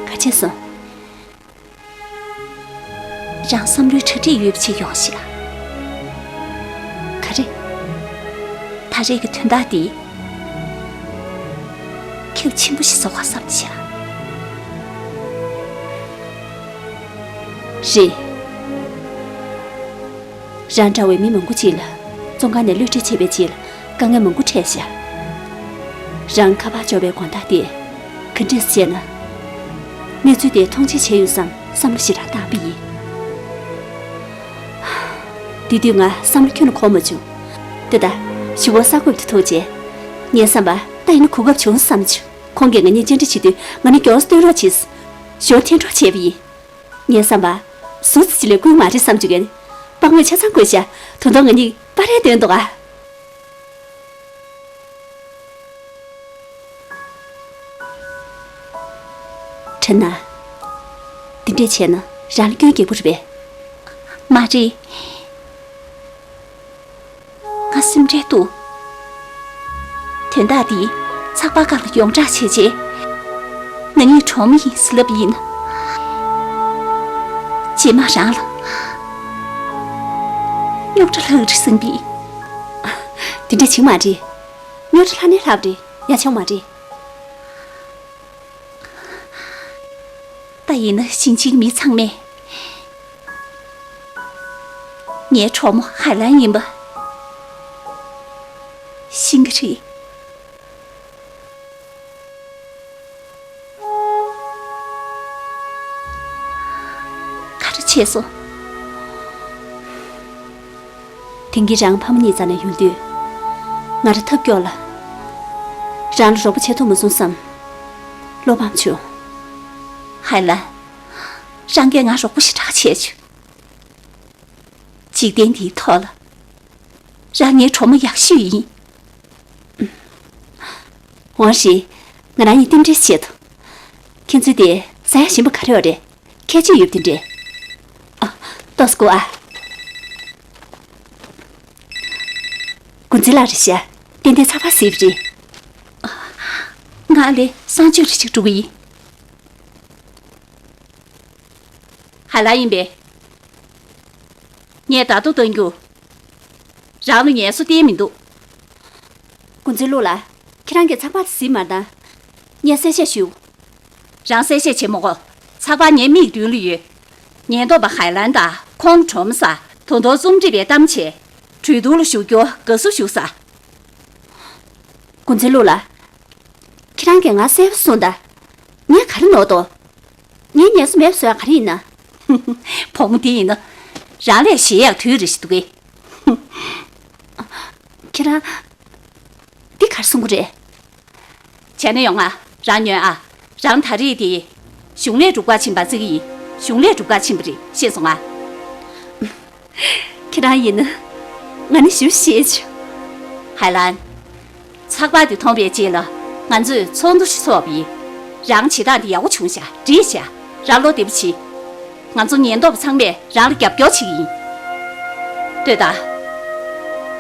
ག་བྱས་སོང་། རང་བསམ་བློའི་གྲ་སྒྲིག་ཡོད་པ་ཅིག་ཡོང་ཤག་ག་རེ། ད་རེས་ཀྱི་དོན་དག་འདི་ཁྱབ་ཆེན་པོ་ཞིག་བཟོ་ག་བསམ་ཤག་རེད། རང་འདྲ་བའི་མི་མང་པོ་ཅིག་ལ་བཙོན་ཁང་ནས་གློད་བཀྲོལ་བྱས་པའི་རྗེས་ལ་དཀའ་ངལ་མང་པོ་འཕྲད་ཤག་རང་ཁ་པར་འབྱོར་བའི་དགོང་དག་དེ་ག་འདྲས་བྱས་ན། གནས་ཚུལ་དེ་མཐོང་མཆན་བྱས་ཡོང་བསམ་བསམ་བློ་ཞེ་དྲག་བཏང་པ་ཡིན། དེ་དུས་ང་བསམ་བློ་ཁྱོན་ནས་འཁོར་མ་བྱུང་། དེ་ལྟར་ཞུ་བ་གསར་འགོད་པ་དེ་ཐུག་རྗེས། ངས་བསམ་པ་ད་ཡིན་ན་གོ་སྐབས་བྱུང་བསམ་བྱུང་། ཁོང་གིས་ང་གཉིས་བཅར་འདྲི་བྱེད་དུས་ང་ནི་མགྱོགས་སུ་སྟོན་རོགས་བྱས། ཞོར་འཐེན་གྲོགས་བྱས་པ་ཡིན། ངས་བསམ་པ། སུ་ཚོད་ཅིག་ལས་ཀུན་མ་རེད་བསམ་བྱུང་གས། དཔང་མོས་ཆ་ཚང་བཀོད་ཤག་ད་དུང་ང་གཉིས་པར་རེས་འདོན་འདུག་ཨ། ཐ་ན། འདི་འདྲས་བྱས་ན་རང་ལ་སྐྱོན་རྒྱག་པོ་རེད་པས། མ་རེད། ང་སེམས་ཁྲལ་འདུག་དོན་དག་འདི་ཚགས་པར་སྒང་ལ་ཡོངས་གྲགས་བྱས་རྗེས། ང་གཉིས་གྲོགས་མོ་ཡིན་ཟེར་ལབ་ཡིན། རྗེས་མ་རང་ལ་རྙོག་དྲ་ལྷག་རེད་བསམ་པས། དེ་འདྲ་བྱེད་མ་རེད། རྙོག་དྲ་ལྷག་ནས་ལྷག་རེད། ཡ་ཆང་མ་རེད། ད་ཡིན་ན་ཞིང་ཆེན་གྱི་མི་ཚང་མས་ངའི་གྲོགས་མོ་ཧའེ་ལན་ཡིན་པ་ཤེས་ཀྱི་རེད། ག་རེ་བྱས་སོང་། དེང་གི་རང་ཕ་མ་གཉིས་རྩ་ནས་ཡོང་དུས། ང་རང་ཐབས་སྐྱོ་ལ། རང་ལ་རོགས་པ་བྱེད་ཐུབ་མ་སོང་བསམ། བློ་ཕམ་བྱུང་། ཧའེ་ལན། རང་གིས་ང་རོགས་པ་ཞེ་དྲག་བྱས་བྱུང་། འཇིག་རྟེན་འདིའི་ཐོག་ལ། རང་ངའི་གྲོགས་མོ་ཡག་ཤོས་ཡིན། འོང་ཞིག་ང་རང་གཉིས་རྟེན་འབྲེལ་བྱེད་དོ། ཁྱེད་ཚོའི་དེ་ཟ་ཡ་ཞིམ་པོ་ག་རེ་ཡོད་རེད། ཁྱད་ཆོས་ཡོད་པ་དེ་འདྲས། ཨ། ཏོག་ཙམ་སྒུག་ཨ། དགུན་འཛིན་ལགས་རེད་ཤག་ཏན་ཏན་ཚགས་པར་གཟིགས་པ་རེད། ང་ལ་གསང་སྤྱོད་རེ་ཞིག་སྒྲུབ་ཀྱི་ཡིན། ཧ་ལ་ཡིན་པས། ངས་ད་དུང་སྟོན་རྒྱུ། རང་ལ་ངལ་གསོ་གཏན་མི་འདུག་དགུན་འཛིན་ལུགས་ལ། ཁྱེད་རང་གིས་ཚགས་པར་དེ་གཟིགས་མ་དང་། ངས་གསལ་བཤད་ཞུ། རང་གསལ་བཤད་བྱེད་མི་དགོས། ཚགས་པར་ངའི་མིག་མདུན་ལ་ཡོད། ཉེན་རྟོག་པ་ཧའེ་ལན་དང་ཁོང་གྲོགས་མོ་ས་ད་དུང་རྩོམ་སྒྲིག་པའི་གཏམ་བྱས། གྲོས་བསྡུར་ལ་ཞུགས་རྒྱུ་དགའ་བསུ་ཞུ་ས། དགུན་འཛིན་ལུགས་ལ། ཁྱེད་རང་གིས་ང་གསལ་པོ་གསུངས་དང་། ངས་ག་རེ་ནོར་འདུག་ངས་ངལ་གསོ་མེད་པ་བཟོ་ཡག་ག་རེ་ཡིན་ན། བུ་མོ་འདི་ཡིན་ན། རང་ལས་གཞན་ཡག་དུས་རེ་ཞིག་འདུག་གས། ཁྱེད་རང་འདི་ག་རེ་གསུང་གི་རེད། བྱས་ན་ཡོང་ང་། རང་ཉོན་ཨ། རང་ད་རེས་དེ་གཞུང་ལས་སྒྲུབ་གར་ཕྱིན་པ་བརྩི་གི་ཡིན། གཞུང་ལས་སྒྲུབ་གར་ཕྱིན་པ་རེད། ཤེས་སོང་ང་། ཁྱེད་རང་ཡིན་ན། ང་ནི་ཞུ་ཤེས་ཆོག་ཧའེ་ལན། ཚགས་པར་དེ་མཐོང་བའི་རྗེས་ལ་ང་ཚོས་ཚོགས་འདུ་ཞིག་ཚོགས་པ་ཡིན། རང་བྱེད་སྟངས་དེ་ཡག་པོ་བྱུང་ཤག་འགྲིག་ཤག་རང་བློ་བདེ་པོ་བྱེད། ང་ཚོ་ཉེན་རྟོག་པ་ཚང་མས་རང་ལ་རྒྱབ་སྐྱོར་བྱེད་ཀྱི་ཡིན། ལྟོས་དང་།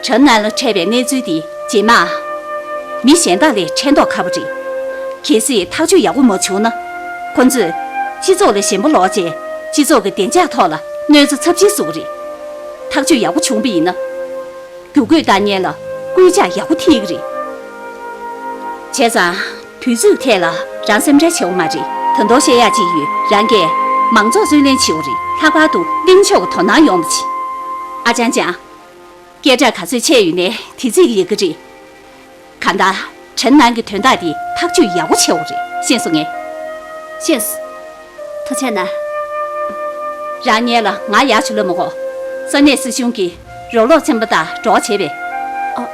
དྲ་ནང་ལ་འཕྲད་པའི་གནས་ཚུལ་འདི་རྗེས་མ། མི་གཞན་དག་ལ་འཕྲད་མདོག་ཁ་པོ་རེད། གལ་སྲིད་ཐག་གཅོད་ཡག་པོ་མ་བྱུང་ན། ཁོ་ཚོས་སྤྱི་ཚོགས་ལ་ཞེན་པ་ལོག་བྱས། སྤྱི་ཚོགས་ཀྱི་བདེ་འཇགས་ཐོག་ལ་གནོད་འཚེ་ཚབས་ཆེན་བཟོ་གི་རེད། ཐག་གཅོད་ཡག་པོ་བྱུང་བ་ཡིན་ན། རྒྱུ་རྒོད་བཏང་མཁན་ལ་སྐུལ་ལྕག་ཡག་པོ་ཐེབས་ཀྱི་རེད། བྱས་ཙང་། དུས་ཚོད་ཐད་ལ་རང་སེམས་ཁྲལ་བྱེད་དགོས་མ་རེད། ད་དུང་བཤད་ཡག་ཅིག་ཡོད། རང་གིས་མང་ཚོགས་རྩོད་ལེན་བྱེད་དགོས་རེད། ལྷག་པར་དུ་གླེང་ཕྱོགས་ཀྱི་དོ་སྣང་ཡོང་བ་བྱེད། ཨ་ཅང་ཅང་། སྐད་གྲགས་ག་ཚོད་ཆེ་ཡོད་ནའི་དེ་ཚོད་ཀྱི་ཡག་གི་རེད། གང་ལྟར། དྲ་ནང་གི་དོན་དག་འདི་ཐག་གཅོད་ཡག་པོ་བྱེད་དགོས་རེད། ཤེས་སོང་ངས། ཤེས་སོང་། ཐུགས་རྗེ་གནང་། རང་ངེད་ལ་ང་ཡག་ཆུ་ལ་མ་གོ། ས་གནས་སྲིད་གཞུང་གི་རོགས་སློབ་ཚན་པ་དང་འགྲོགས་བྱས་པས། ཨ།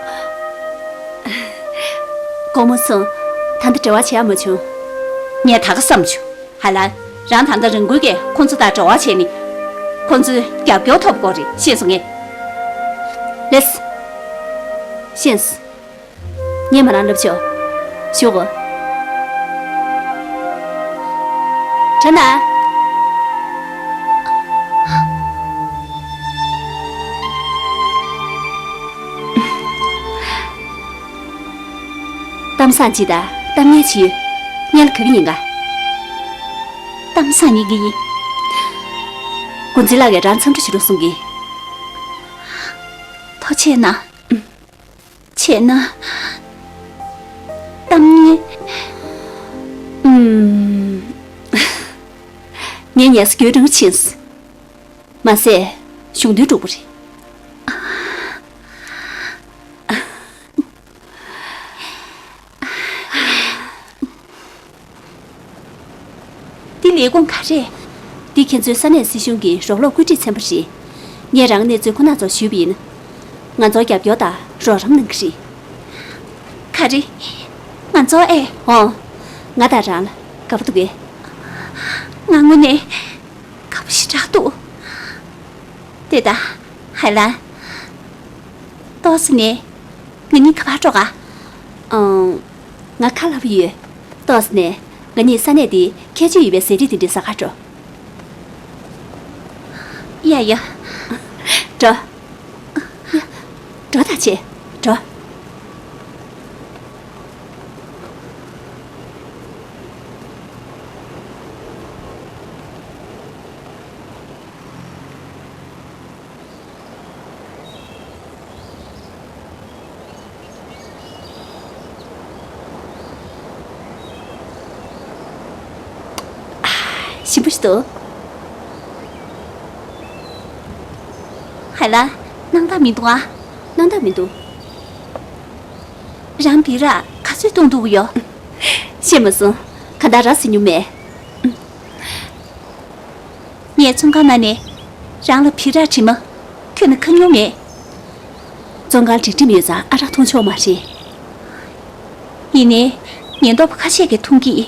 དགོངས་པ་མ་ཚོམས། ད་ལྟ་འབྲེལ་བ་བྱེད་ཡག་མ་བྱུང་། ངས་ད་ག་བསམ་བྱུང་། ཧ་ལན། རང་ད་ལྟ་རང་འགུལ་གྱིས་ཁོང་ཚོ་དང་འབྲེལ་བ་བྱས་ནས། ཁོང་ཚོའི་རྒྱབ་སྐྱོར་ཐོབ་དགོས་རེད། ཤེས་སོང་ངས། ལེས། ཤེས། ངས་མོ་རང་ལབ་ཆོག་ཞུ་གོ། དྲན་ན། གཏམ་བཟང་ཅིག་དང་གཏམ་ངན་ཅིག་ཡོད། སྔོན་ལ་ག་གི་ཉེན་ཁ། གཏམ་བཟང་ཉེན་གི་ཡིན། དགོན་འཛིན་ལགས་ཀྱིས་རང་འཚམས་འདྲི་ཞུ་རོགས་གསུང་གི། ཐུགས་རྗེ་གནང་། བྱས་ན། གཏམ་ངན། ཨུམ། ངས་ངལ་གསོ་རྒྱུན་རིང་ཕྱིན། མ་ཟད། གཞུང་དོན་སྒྲུབ་པ་རེད། འདི་ལས་ཁུངས་ག་རེད། འདི་ཁྱེད་ཚོའི་ས་གནས་སྲིད་གཞུང་གི་རོགས་སློབ་བཀོད་སྒྲིག་ཚན་པ་རེད། ངས་རང་གནས་ཚུལ་ཁོ་ན་ཚོར་ཞུས་པ་ཡིན། ང་ཚོར་རྒྱབ་སྐྱོར་དང་རོགས་རམ་གནང་གི་རེད། ག་རེ། ང་ཚོར་ཨེ། འོང་། ང་དང་རང་ལ་དགའ་པོ་འདུག་གས། ང་དངོས་གནས་དགའ་པོ་ཞེ་དྲག་འདུག་ལྟོས་དང་། ཧའེ་ལན། ཏོག་ཙམ་ནས་ང་གཉིས་ག་པར་འགྲོ་ག། ཨང་། ང་ཁ་ལབ་ཡོད། ཏོག་ཙམ་ནས་ ང་གཉིས་ས་གནས་འདིའི་ཁྱད་ཆོས་ཡོད་པའི་ཟས་རིགས་དེ་འདྲའི་ཟ་གར་འགྲོ། ཡ་ཡ། འགྲོ། ཡ། འགྲོ་ད་ཆེ། འགྲོ། ཞིམ་པོ་ཞིག་འདུག་ཧའེ་ལན། སྣང་དག་མི་འདུག་ཨ། སྣང་དག་མི་འདུག་རང་སྦི་རག་ག་ཚོད་བཏུང་འདུག་ཡོད། ཤེས་མ་སོང་། གང་ལྟར་རག་ཟིན་མྱོང་མེད། ངས་བཙོན་ཁང་ནང་ནས་རང་ལ་སྦི་རག་དྲི་མ་ཁྱོན་ནས་ཁ་མྱོང་མེད། བཙོན་ཁང་སྒྲིག་ཁྲིམས་ཡོད་ཙང་ཨ་རག་འཐུང་ཆོག་མ་རེད། ཡིན་ནའི་ཉེན་རྟོག་པ་ཁ་ཤས་ཀྱིས་འཐུང་གི།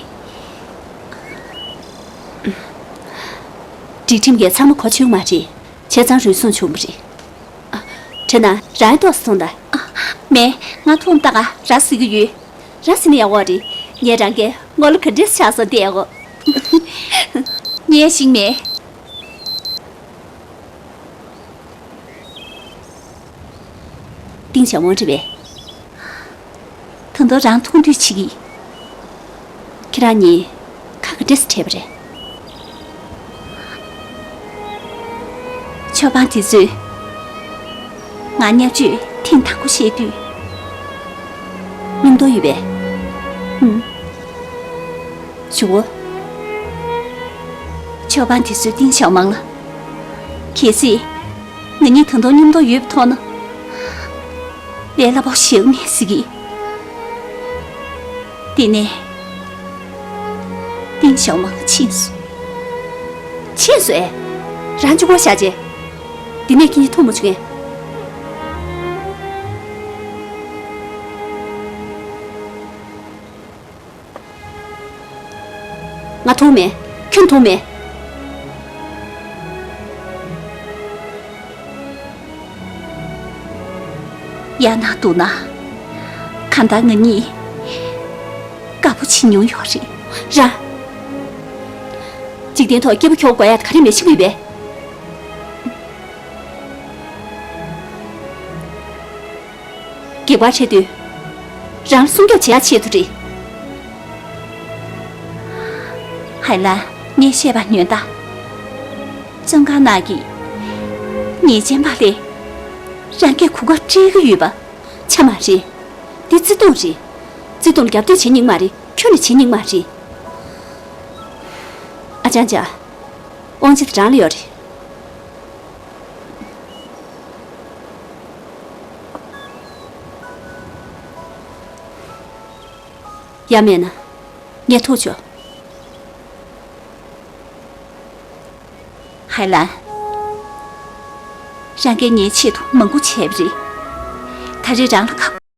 སྒྲིག་ཁྲིམས་ཀྱིས་ཚང་མ་གོ་ཆོད་མ་རེད། བྱས་ཙང་རུལ་སུངས་བྱུང་བ་རེད། ཨ། དྲན་ན་རང་ཡང་ཏོག་ཙམ་འཐུང་དང་། མེད། ང་འཐུང་ད་ག་རག་ཟེར་གྱི་ཡོད། རག་ཟེར་ན་ཡག་པོ་རེད། ངས་རང་གི་ངོ་ལ་ག་འདྲས་ཆགས་སོང་བལྟས་ཡོད། ངས་ཤེས་མེད། ཏིང་ཞའོ་མང་རེད་པས། ད་དུང་རང་མཐོང་འདོད་བྱེད་ཀྱི། ཁྱེད་རང་གཉིས་ཁ་ག་འདྲས་སེ་བྲལ་བ་རེད། ཆོས་པ་དེ་ཚོས་ང་བརྙས་བཅོས་ཐེངས་དང་པོ་བཤད་དུས། མཉམ་དུ་ཡོད་པས། ཧུམ། ཞུ་བོ། ཆོས་པ་དེ་ཚོས་ཏིང་ཞའོ་མང་ལ། གལ་སྲིད། ང་གཉིས་ད་དུང་མཉམ་དུ་ཡོད་པ་མཐོང་ན། ལས་སླ་པོ་ཞིག་མེད་ཟེར་གི། དེ་ནས། ཏིང་ཞའོ་མང་ཕྱིན་སོང་། ཕྱིན་སོང་ཨེ། རང་གཅིག་པོ་བཞག་རྗེས། འདི་ནས་ཁྱེད་གཉིས་ཐུག་མ་བྱུང་ངས། ང་འཐུང་མེད། ཁྱོད་འཐུང་མེད། ཡང་ན་འདུག་ན། གང་ལྟར་ང་གཉིས་དགའ་པོ་བྱེད་མྱོང་ཡོད་རེད། ར། འཇིག་རྟེན་ཐོག་སྐྱིད་པོ་ཁྱོག་དགོས་ཡ་ག་རེ་མེད་ཤི་མི་བས། སྒེག་པར་ཆེ་དུས། རང་སྲུང་སྐྱོབ་བྱེད་ཡ་ཆེད་དུ་རེད། ཧའི་ལ། ངས་བཤད་པ་ཉོན་དང་། བཙོན་ཁང་ནང་གི་ཉེས་ཅན་པ་ལས་རང་གིས་གོ་སྐབས་སྤྲད་ཀྱི་ཡོད་པ་ཆ་མ་རེད། འདི་བརྩེ་དུང་རེད། བརྩེ་དུང་ལ་རྒྱབ་གཏོད་བྱེད་སྙིང་མ་རེད། ཁྱོན་ནས་བྱེད་སྙིང་མ་རེད། ཨ་ཅང་ཅག་དབང་ཆ་དེ་རང་ལ་ཡོད་རེད། ཡ་མེད་ན། ངས་ཐུག་ཆོག་ཧའི་ལན། རང་གིས་ངའི་ཆེད་དུ་མང་པོ་བྱས་པ་རེད། ད་རེས་རང་ལ་ཁག་